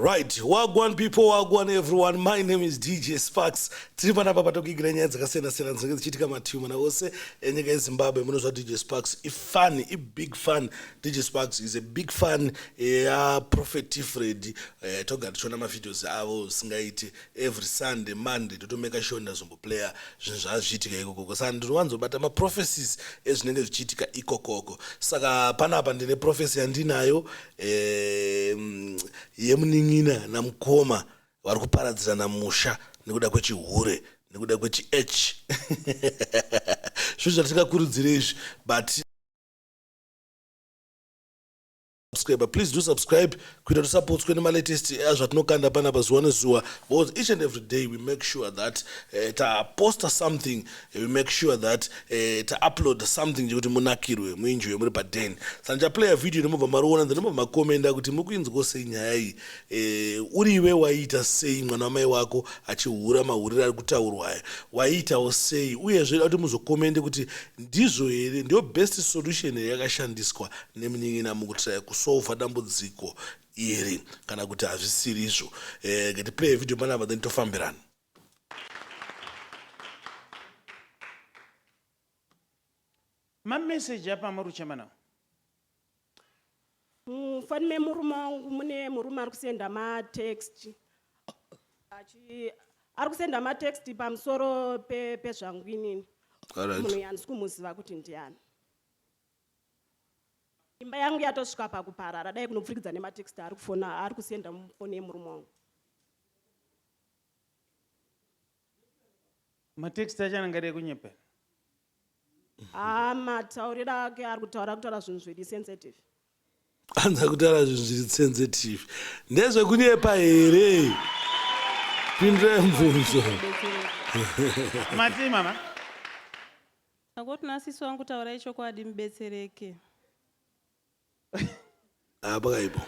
Right, wagwan people, wagwan everyone. My name is DJ Sparks. Tiri panapa patokuigira nyaya dzakasiyana siyana dzinenge dzichiitika mativi mana ose enyika yeZimbabwe. Munozwa DJ Sparks ifan, ibig fan. DJ Sparks is a big fan yaProphet T Freddy. Eh, togara tichiona mavideos avo zvisingaiti every Sunday, Monday totomeka sure ndazomboplaya zvinhu zvazvichiitika ikokoko. Saka ndinowanzobata maprophecies ezvinenge zvichiitika ikokoko. Saka panapa ndine prophecy yandinayo eh, yemunin'ina namukoma vari kuparadzirana musha nekuda kwechihure nekuda kwechi h zvinhu zvatingakurudzire izvi but subscribe please do subscribe kuita tisapotswe nemalatest azvatinokanda panapa zuva nezuva because each and every day we make sure that uh, taposta something we make sure that eh, taupload something chekuti munakirwe muinjoye muri paden sa ndichaplaya video nemobva mariona then mobva makomenda kuti muri kuinzwawo sei nyaya iyi eh, uriwe waiita sei mwana wamai wako achihura mahuriro ari kutaurwa aya waiitawo sei uyezve da kuti muzokomende kuti ndizvo here ndiyo best solution here yakashandiswa nemunin'ina mukutraya kusolva dambudziko iri kana kuti hazvisirizvo eh, ngatiplay video panapa then tofambirana Mameseji apa amuri kuchema nawo? Mufoni memurume wangu mune murume ari kusenda matext achi ari kusenda matext pamusoro pezvangu inini munhu yandisi kumuziva kuti ndiani imba yangu yatosvika pakuparara dai kunopfurikidza nematext ari kufona ari kusenda mufoni yemurume wangu Matext acho anenge ari ekunyepera. Haa matauriro ake ari kutaura kutaura zvinhu zviri sensitive. Anza kutaura zvinhu zviri sensitive. Ndezvekunyepa here? Pindurai mubvunzo. Matii mama? Akoti nasisi wangu taurai chokwadi mubetsereke. Ah, pakaipo.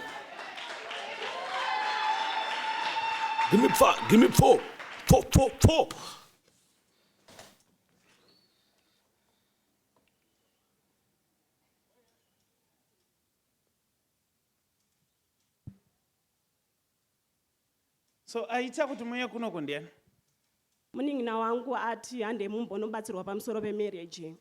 Give me four, give me four, four, four, four. So aita kuti muuye kunoko ndiani? Munin'ina wangu ati handei mumbonobatsirwa pamusoro pemarriage.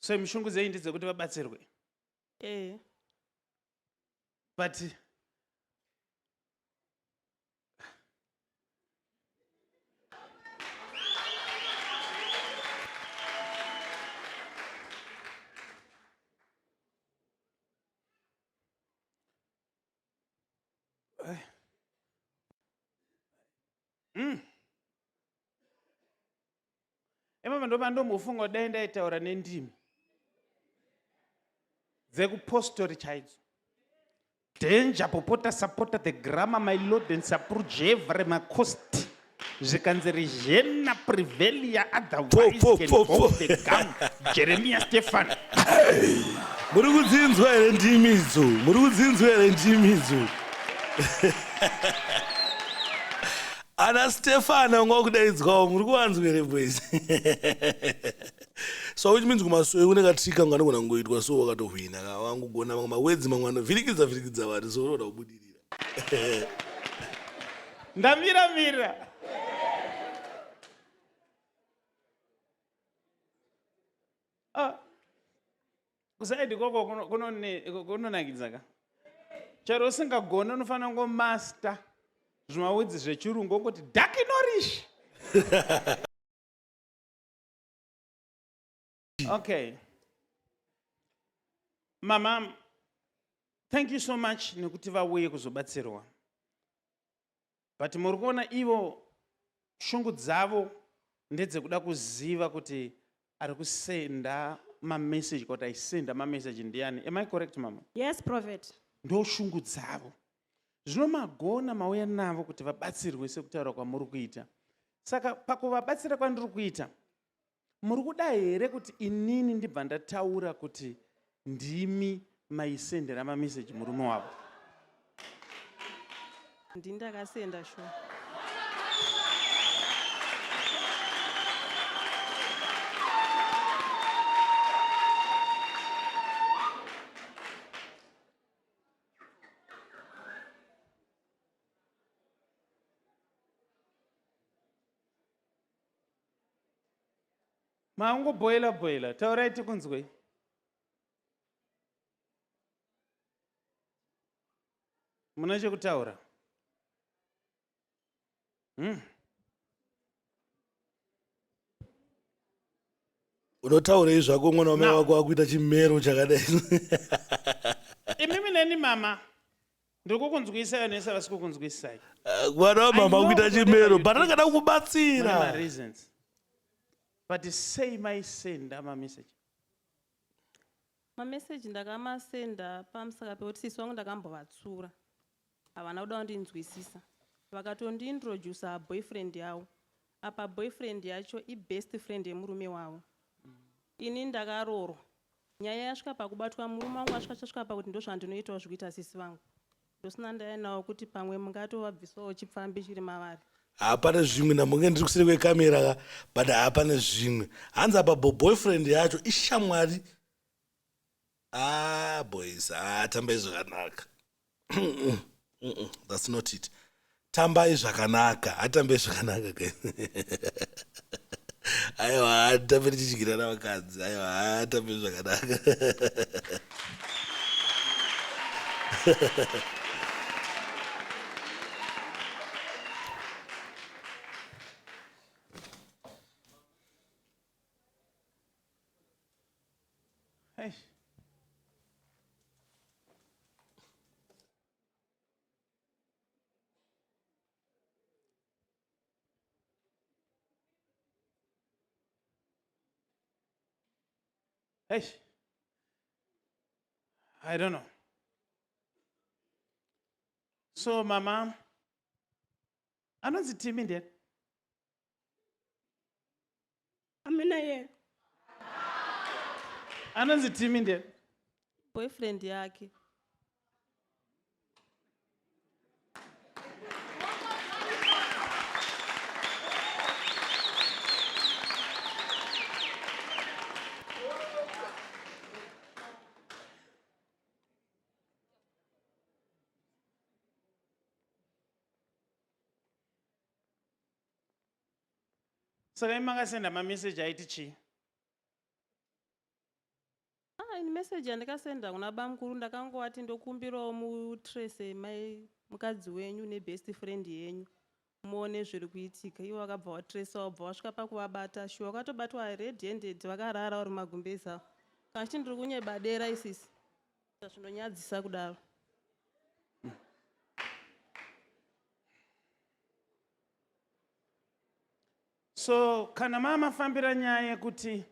So mishungu dzenyu ndedzekuti vabatsirwe. Eh. But Mm. Ipapa ndopa ndombofunga dai ndaitaura nendimi dzekupostori chaidzo. Danger popota sapota the grammar my lord and saprujevre macost zvikanzi rijena prevelia otherwise Po, po, can po, go po. the gum Jeremia Stefan Muri kudzinzwa here ndimi idzo? Muri kudzinzwa here ndimi idzo? Ana Stefan anga kudaidzwawo muri kuvanzwa here boys? So which means kumasowe kune katrika kangu kanogona kungoitwa so wakatohwina ka wangugona mamwe mawedzi mamwe anovhirikidza vhirikidza vanhu so unoda kubudirira. Ndamira mira. Ah. Kusaidi koko kunonakidza ka. Chero usingagoni unofanira kungomaster zvimawidzi zvechirungu ongoti dark norish. Okay. Mama, thank you so much nekuti vauye kuzobatsirwa. But muri kuona ivo shungu dzavo ndedzekuda kuziva kuti ari kusenda mameseji kuti aisenda mameseji ndiani. Am I correct mama? Yes, prophet. Ndo shungu dzavo. Zvino magona mauya navo kuti vabatsirwe sekutaura kwamuri kuita. Saka pakuvabatsira kwandiri kuita Muri kuda here kuti inini ndibva ndataura kuti ndimi maisendera mameseji murume wavo? Ndini ndakasenda sure. Maungobhoila bhoila, taurai tikunzwei. Muna chekutaura? Unotaurei zvako mwana wamai wako akuita chimero chakadai? Imimi neni mama, ndiri kukunzwisai, vanhu vese havasi kukunzwisai. Mwana wamama akuita chimero, but anongada kukubatsira. Mareasons. But sei maisenda mameseji? Mameseji ndakamasenda pamusaka pekuti sisi wangu ndakambovatsura. Havana kuda kundinzwisisa. Vakatondiintrodusa boyfriend yavo. Apa boyfriend yacho ibest friend yemurume wavo. Ini ndakaroorwa. Nyaya yasvika pakubatwa murume wangu asvika chasvika pakuti ndozvandinoitawo zvikuita sisi vangu. Ndosina ndaya nawo kuti pamwe mungatovabvisawo chipfambi chiri mavari. Hapane zvimwe, ndambonge ndiri kuseri kwekamera ka, but hapane zvimwe. Hanzi apa boyfriend yacho ishamwari. Ah boys, ah, tambai zvakanaka. That's not it. Tambai zvakanaka, hatambai zvakanaka guys. Aiwa, hatambe tichidyirana vakadzi. Aiwa, hatambe zvakanaka. Eish. Eish. I don't know. So mama anonzi Timi ndiani? Amina ye. Anonzi Timi ndiani? Boyfriend yake. Saka imi makasenda mameseji aiti chii? Ah, ini message yandakasenda kuna bamukuru ndakangovati ndokumbirawo mutrace mai mukadzi wenyu nebest friend yenyu muone zviri kuitika. Ivo vakabva watrace, wabva wasvika pakuvabata. Shuwa wakatobatwa red handed, vakarara vari mumagumbezi avo. Kana chiti ndiri kunyeba dera isisi zvinonyadzisa kudaro. So kana mamafambira nyaya yekuti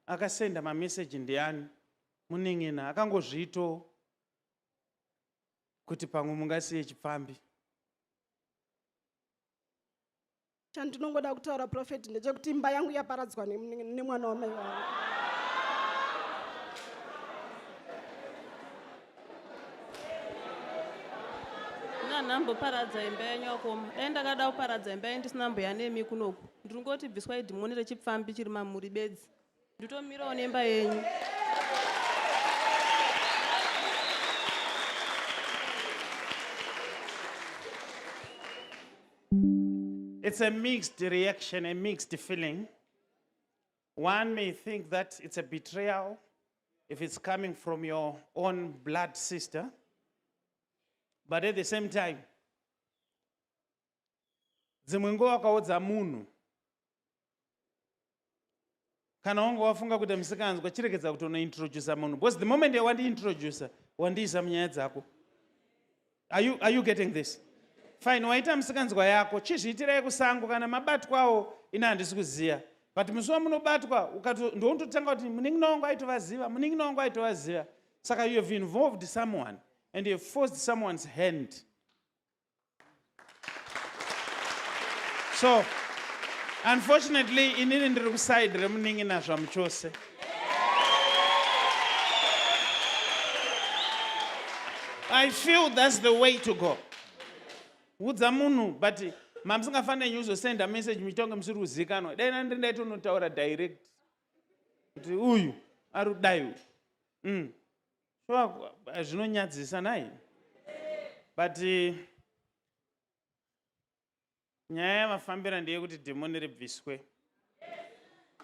akasenda mameseji ndiani, munin'ina akangozviitawo kuti pamwe mungasiye chipfambi? Chandinongoda kutaura, prophet, ndechekuti imba yangu yaparadzwa nemwana wamai vangu. Ina nhamboparadza imba yenyu akoma. Dai ndakada kuparadza imba yenyu ndisina mbuya nemi kunoku. Ndiri ngoti bviswai dhimoni rechipfambi chiri mamuri bedzi. Nditomirawo nemba yenyu. It's a mixed reaction, a mixed feeling. One may think that it's a betrayal if it's coming from your own blood sister. But at the same time, dzimwe nguva wakaudza munhu, kana wanga wafunga kuita musikanzwa, chiregedza kuti unointrodusa munhu, because the moment yawandiintrodusa, wandiisa munyaya dzako. Are you getting this? Fine, waita musikanzwa yako, chizviitirai kusango. Kana mabatwawo, ina handisi kuziva, but musi wamunobatwa ndounototanga kuti munin'ina wangu aitovaziva, munin'ina wangu aitovaziva. Saka you have involved someone and you have forced someone's hand. So unfortunately, inini ndiri kuside remunin'ina zvamuchose. I feel that's the way to go. Udza munhu, but mamusingafaniri uzosenda message muchitonge musiri kuzikanwa. Dai nandiri ndaitonotaura direct kuti uyu ari kudai uyu. Sure, zvinonyadzisa nai, but nyaya yavafambira ndeyekuti dhimoni ribviswe.